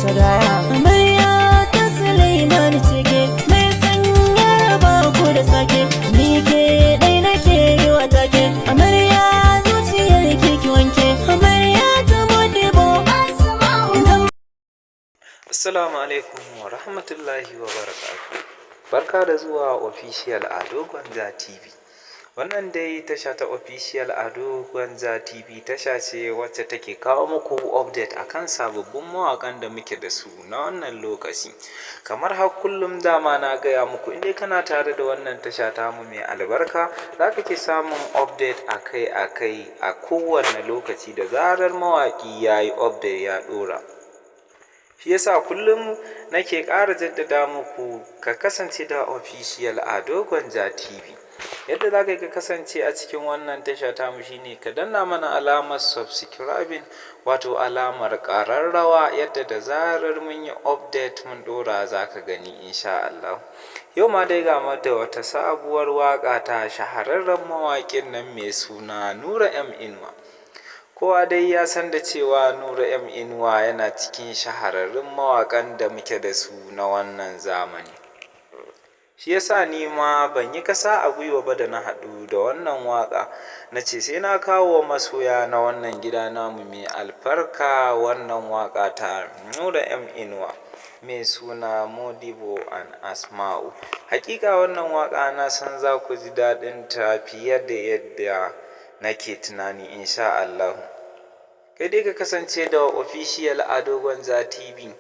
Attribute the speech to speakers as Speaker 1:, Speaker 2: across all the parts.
Speaker 1: Sadaya. Amarya ta Suleiman cike, mai sanya raba ku da sake, ni ke dai nake yi wa take. Amarya, zuciyar ki wanke, amarya ta Modibo.
Speaker 2: Assalamu alaikum wa rahmatullahi wa barakatuh. Barka da zuwa Official Ado Gwanja TV. Wannan dai tasha ta Official Ado Gwanja TV tasha ce wacce take kawo muku update akan sababbin mawaƙan da muke da su na wannan lokaci. Kamar har kullum, dama na gaya muku, in dai kana tare da wannan tasha tamu mai albarka, za ka ke samun update akai-akai a kowane lokaci da zarar mawaƙi ya yi update ya ɗora. Shi yasa kullum nake ƙara jaddada muku ka kasance da Official Ado Gwanja TV. Yadda za ka yi ka kasance a cikin wannan tasha tamu shine ka danna mana alamar subscribing, wato alamar ƙararrawa, yadda da zarar mun yi update mun ɗora, za ka gani insha Allah. Yau ma dai ga da wata sabuwar waƙa ta shahararren mawaƙin nan mai suna Nura M Inuwa. Kowa dai ya san da cewa Nura M Inuwa yana cikin shahararrun mawaƙan da muke da su na wannan zamani. Shi yasa ni ma ban yi kasa a gwiwa ba da na haɗu da wannan waƙa, na ce sai na kawo wa masoya na wannan gida namu mai albarka wannan waƙa ta Nura M Inuwa mai suna Modibo and Asma'u. Hakika wannan waƙa na san za ku ji daɗin ta fiye da yadda nake tunani insha Allahu. Kai dai ka kasance da Official Ado Gwanja TV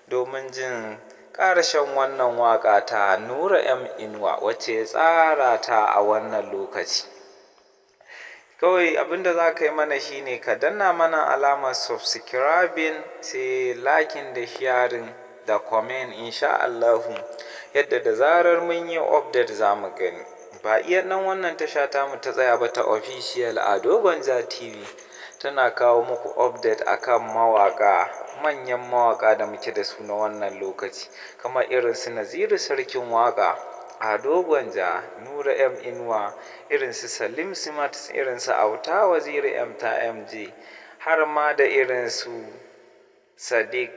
Speaker 2: domin jin ƙarashen wannan waƙa ta Nura M Inuwa wacce ya tsara ta a wannan lokaci. Kawai abinda za ka yi mana shine ka danna mana alamar subscribing, sai liking da sharing da comment insha Allahu, yadda da zarar mun yi update za mu gani. Ba iya nan wannan tasha tamu ta tsaya ba ta Official Ado Gwanja TV, tana kawo muku update akan mawaƙa, manyan mawaƙa da muke da su na wannan lokaci, kamar irin su Naziru Sarkin Waƙa, Ado Gwanja, Nura M Inuwa, irin su Salim Smart, irin su Auta Waziri M ta MJ, har ma da irin su Sadiq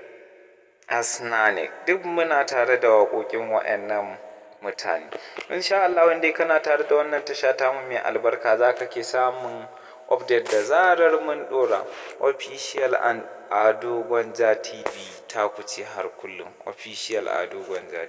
Speaker 2: Asnanik. Duk muna tare da waƙoƙin waɗannan mutane. Insha Allah, wanda kana tare da wannan tasha tamu mai albarka, za ka ke samun update da zarar mun ɗora. Official and Ado Gwanja TV ta ku ce har kullum. Official Ado Gwanja.